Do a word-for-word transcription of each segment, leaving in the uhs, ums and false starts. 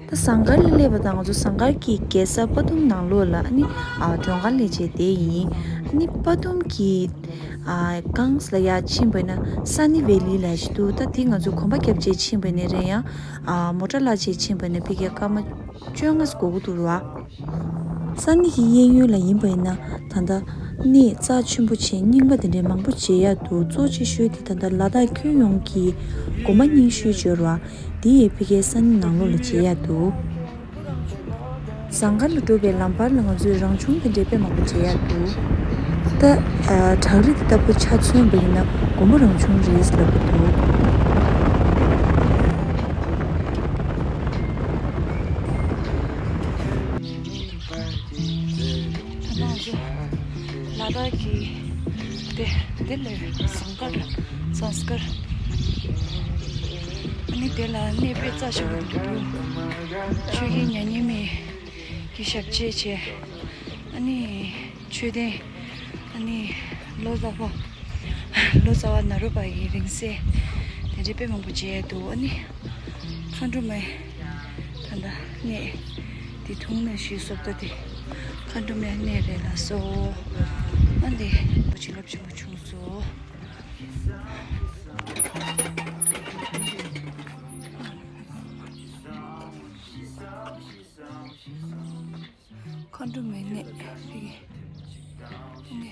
ད་ཟངས་དཀར་ལ་སླེབས་པ་དང་ང་ཚོ་ཟངས་དཀར་གྱི་རྒྱལ་ས་པ་དུམ་ནང་ལོགས་ལ་ཨ་ནི་ཨ་མགྲོན་ཁང་སླེབས་བྱས་བསྡད་ཡིན། ཨ་ནི་པ་དུམ་གྱི་ཨ་སྒང་ལ་ཡར་ཕྱིན་པ་ཡིན་ན་སན་ནི་ཝེ་ལི་ལབ་ཞིག་འདུག་ད་དེ་ང་ཚོ་གོམ་པ་བརྒྱབ་བྱས་ཕྱིན་པ་ཡིན་ན་རེད། ཡང་ཨ་མོ་ཊ་བརླག་བྱས་ཕྱིན་པ་ཡིན་ན་ཕ་གིར་སྐར་མ་བཅོ་ལྔ་འགོར་གྱི་འདུག་ར། སན་ནི་གི་གཡས་གཡོན་ལ་ཡིན་པ་ཡིན་ན་ད་ལྟ་གནས་རྩ་ཆེན་པོ་ཆེ་རྙིང་པ་དེ་འདྲའི་མང་པོ་མཇལ་ཡག་འདུག་གཙོ་ཆེ་ཤོས་དེ་ད་ལྟ་ལ་དྭགས་ཁྱོན་ཡོངས་ཀྱི་དགོན་པ་རྙིང་ཤོས་བརྗོད་ར། དེ་ཡི་ཕ་གིའི་ས་གནས་ནང་ལོགས་ལ་མཇལ་ཡག་འདུག་ཟངས་དཀར་ལ་འགྲོ་བའི་ལམ་བར་ལ་ང་ཚོས་རང་བྱུང་དེ་འདྲའི་དཔེ་མང་པོ་མཇལ་ཡག་འདུག་ད་ཨ་བྲག་རི་དེ་ལྟ་བུ་ཆ་མཚོན་པ་ཡིན་ན་དགོན་པ་རང་བྱུང་རེད་ལབ་ཀྱི་འདུག་ད་ང་ཚོ་ལ་དྭགས་ཀྱི་དེ་དེ་ལས་ཟངས་དཀར་ཟངས་དཀར། ཨ་ནི་དེ་ལ་གནས་དཔེ་རྩ་ཆེན་པོ་འདུག་ཆོས་རྒྱལ་མྱ་ངན་མེད་ཀྱི་ཞབས་རྗེས་བྱས། ཨ་ནི་མཆོད་རྟེན། ཨ་ནི་ལོ་ཙཱ་བ། ལོ་ཙཱ་བ་ནཱ་རོ་པ་ཡི་རིང་བསྲེལ་དེ་འདྲའི་དཔེ་མང་པོ་མཇལ་འདུག་ཨ་ནི་མཁའ་འགྲོ་མའི་ད་ལྟ་གནས་དེ་དུང་ནས་ཞུས་སོབ་ད་དེ་མཁའ་འགྲོ་མའི་གནས་རེད་ལ་སོ། ཨ་འདི་བྱིན་རླབས་ཆེན་པོ་བྱུང་སོ། མཁའ་འགྲོ་མའི་གནས་དེ་གནས།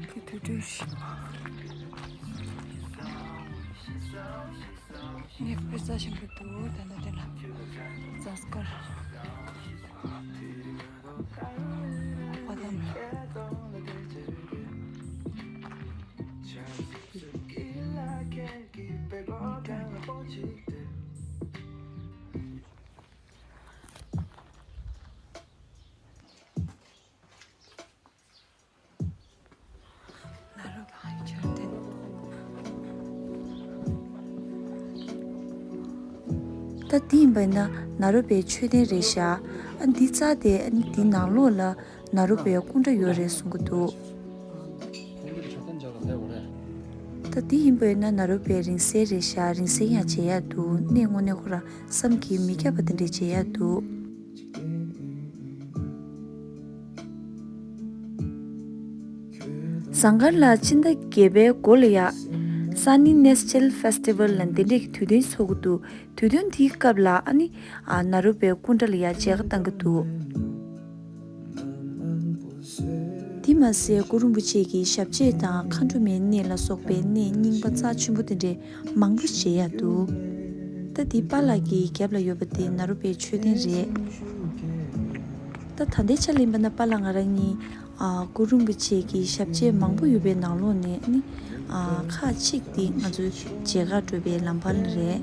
དེ་དུས་དྲན་ཞིག་ངས་དཔེ་རྩ་ཆེན་པོ་འདུག་ད་ལྟ་དེ་ལ་ཟངས་དཀར། པ་དམ། ནཱ་རོ་པའི་མཆོད་རྟེན། ད་འདི་ཡིན་པ་ཡིན་ན་ནཱ་རོ་པའི་མཆོད་རྟེན་རེད་ཤག་ཨ་འདི་རྩ་དེ་ཨ་ནི་འདི་ནང་ལོགས་ལ་ནཱ་རོ་པའི་སྐུ་འདྲ་ཡོད་རེད་གསུང་གི་འདུག་ད་འདི་ཡིན་པ་ཡིན་ན་ནཱ་རོ་པའི་རིང་བསྲེལ་རེད་ཤག་རིང་བསྲེལ་ཡང་མཇལ་ཡག་འདུག་གནས་དངོས་གནས་ཁོ་རང་བསམ་གྱིས་མི་ཁྱབ་པ་དེ་འདྲས་མཇལ་ཡག་འདུག་ཟངས་དཀར་ལ་སྤྱི་ཟླ་བརྒྱད་པའི་འགོ་ལ་ཡ། Sunny Nestle Festival ལ་འདི་འདྲའི་གི་དུས་སྟོན་ཚོགས་ཀྱི་འདུག་དུས་སྟོན་དེའི་སྐབས་ལ་ཨ་ནི་ཨ་ནཱ་རོ་པའི་སྐུ་འདྲ་ལ་ཡ་མཇལ་ཁ་བཏང་གི་འདུག་དེ་མ་ཟད་གུ་རུ་རིན་པོ་ཆེ་གི་ཞབས་རྗེས་དང་མཁའ་འགྲོ་མའི་གནས་ལ་སོགས་པའི་གནས་རྙིང་པ་རྩ་ཆེན་པོ་དེ་འདྲའི་མང་པོ་མཇལ་ཡག་འདུག་ད་འདི་པཱ་ལགས་ཀྱི་རྒྱབ་ལ་ཡོད་པ་དེ་ནཱ་རོ་པའི་མཆོད་རྟེན་རེད། ད་ད་ལྟའི་ཆ་ལ་ཡིན་པ་ན་པཱ་ལགས་ང་རང་གཉིས་ཨ་གུ་རུ་རིན་པོ་ཆེ་གི་ཞབས་རྗེས་མང་པོ་ཡོད་པའི་ནང་ལོགས་ནས་ནི་ཨ་ཁག་ཅིག་འདི་ང་ཚོའི་མཇལ་ཁ་འགྲོ་བའི་ལམ་བར་ལ་རེད།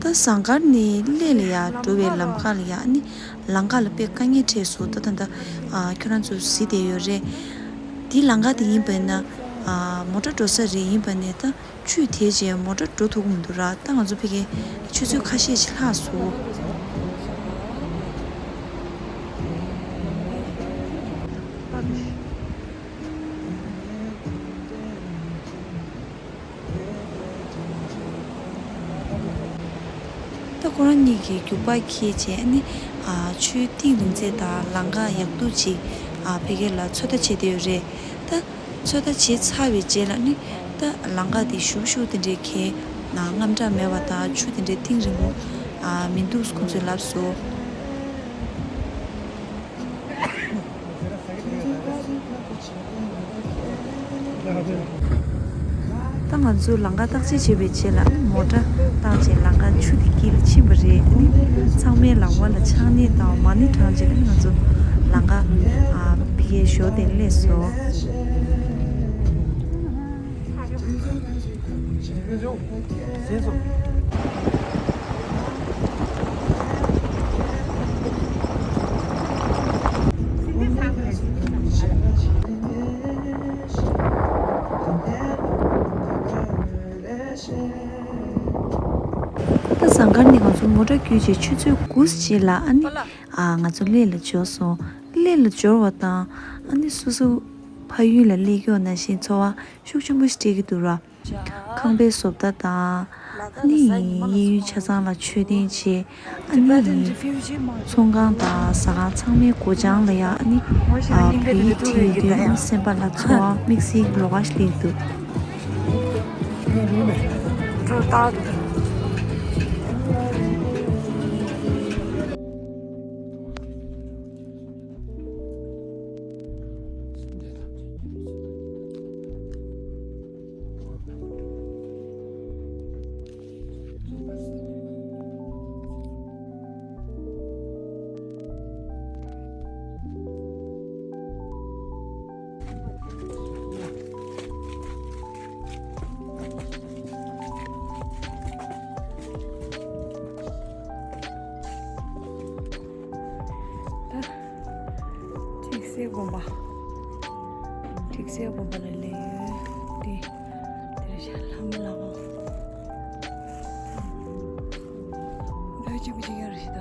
ད་ཟངས་དཀར་ནས་གླེ་ལ་ཡར་འགྲོ་བའི་ལམ་ཁ་ལ་ཡ་ཨ་ནི་ལམ་ཁ་ལ་དཔེ་དཀའ་ངལ་འཕྲད་སོང་། ད་ད་ད་ཨ་ཁྱོད་རང་ཚོ་གཟིགས་བསྡད་ཡོད་རེད། འདི་ལམ་ཁ་དེ་ཡིན་པ་ན་ཨ་མོ་ཊ་འགྲོ་ས་རེད། ཡིན་པ་ནས་ད་ཆུ་དེ་རྗེས་མོ་ཊ་འགྲོ་ཐུབ་ཀྱི་མི་འདུག་ར། ད་ང་ཚོ་ཕ་གིར་ཆུ་ཚོད་ཁ་ཤས་ཅིག་ལྷག་སོང་། ད་ཁོ་རང་གཉིས་ཀྱིས་རྒྱུག་པ་འཁྱེར་བྱས་ནི་ཨ་ཆུའི་གཏིང་རིང་ཚད་དང་ལམ་ཁ་ཡག་སྡུག་ཅིག་ཨ་ཕ་གི་ལ་ཚོད་ལྟ་བྱེད་བསྡད་ཡོད་རེད། ད་ཚོད་ལྟ་བྱས་ཚར་བའི་རྗེས་ལ་ནི་ད་ལམ་ཁ་དེ་ཞུམ་ཞུམ་དེ་འདྲའི་གི་ཨ་དངངས་སྐྲག་མེད་པ་དང་ཆུ་དེ་འདྲའི་གཏིང་རིང་པོ་ཨ་མི་འདུག་ཁོང་ཚོས་ལབ་སོང་། ད་ང་ཚོས་ལམ་ཁ་བརྟག་དཔྱད་བྱས་པའི་རྗེས་ལ་ནི་མོ་ཊ་བཏང་རྗེས་ལམ་ཁ་ཆུ་དེ་དཀྱིལ་ལ་ཕྱིན་པ་རེད། ནི་ཚང་མའི་ལག་པ་ལ་ཕྱགས་སྙིགས་དང་མ་ཎི་བགྲངས་རྗེས་ལ་ནི་ང་ཚོ་ལམ་ཁ་ཨ་ཕ་གིར་ཞོར་དེ་སླེབས་སོང་། ད་ཟངས་དཀར་ནས་ང་ཚོ་མོ་ཊ་བརྒྱུད་བྱས་ཆུ་ཚོད་དགུ་ཙམ་ཅིག་ལ་ཨ་ནི་ཨ་ང་ཚོ་གླེ་ལ་འབྱོར་སོང་། གླེ་ལ་འབྱོར་བ་དང་ཨ་ནི་སོ་སོ་ཕ་ཡུལ་ལ་སླེབས་ཀྱོག་ནང་བཞིན་ཚོར་བ་ཤུགས་ཆེན་པོ་ཞིག་སྤྲད་ཀྱི་འདུག་ར། ཁང་པའི་བཟོ་ལྟ་དང་ཨ་ནི་གཡས་གཡོན་ཆ་ཚང་ལ་མཆོད་རྟེན་བྱས། ཨ་ནི་ཚོང་ཁང་དང་ཟ་ཁང་ཚང་མའི་སྒོ་བྱང་ལ་ཡང་ཨ་ནི་ཨ་བོད་ཡིག་བྲིས་ཡོད་དུས་ཨ་ནི་སེམས་པ་ལ་ཚོར་བ་དམིགས་བསལ་གྱི་ལོགས་ཀ་ཞིག་སླེབས་འདུག་ད་ཁྲིག་སེ་དགོན་པ། ཁྲིག་སེ་དགོན་པ་ལ་སླེབས་ཡོད། དེ་དེར་ཤར་ལྷ་མོ་ལགས། ད་ཅི་གུ་ཅི་ཡར་ཞིག་ད།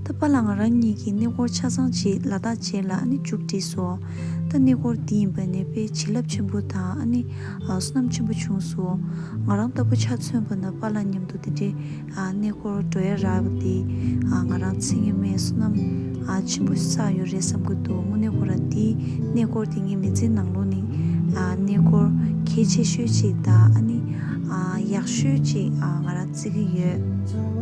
ད་པཱ་ལགས་ང་རང་གཉིས་ཀྱིས་གནས་སྐོར་ཆ་ཚང་བྱས་ལ་དྭགས་བྱས་ལ་ཨ་ནི་མཇུག་བསྒྲིལ་སོང་། ད་གནས་སྐོར་འདི་ཡིན་པ་ནས་དཔེ་བྱིན་རླབས་ཆེན་པོ་དང་ཨ་ནི་ཨ་བསོད་ནམས་ཆེན་པོ་བྱུང་སོང་། ང་རང་ལྟ་བུ་ཆ་མཚོན་པ་ན་པཱ་ལགས་མཉམ་དུ་དེ་འདྲའི་ཨ་གནས་སྐོར་འགྲོ་ཡ་རག་པ་དེ་ཨ་ང་རང་ཚེ་སྔོན་མའི་བསོད་ནམས་ཨ་ཆེན་པོ་བསགས་ཡོད་རེད་བསམ་གྱི་འདུག་དངོས་གནས་ཁོ་རང་དེའི་གནས་སྐོར་དེ་ངའི་མི་ཚེའི་ནང་ལོགས་ནས་ཨ་གནས་སྐོར་གལ་ཆེ་ཤོས་ཅིག་དང་ཨ་ནི་ཨ་ཡག་ཤོས་ཅིག་ཨ་ང་རང་བརྩི་གི་ཡོད།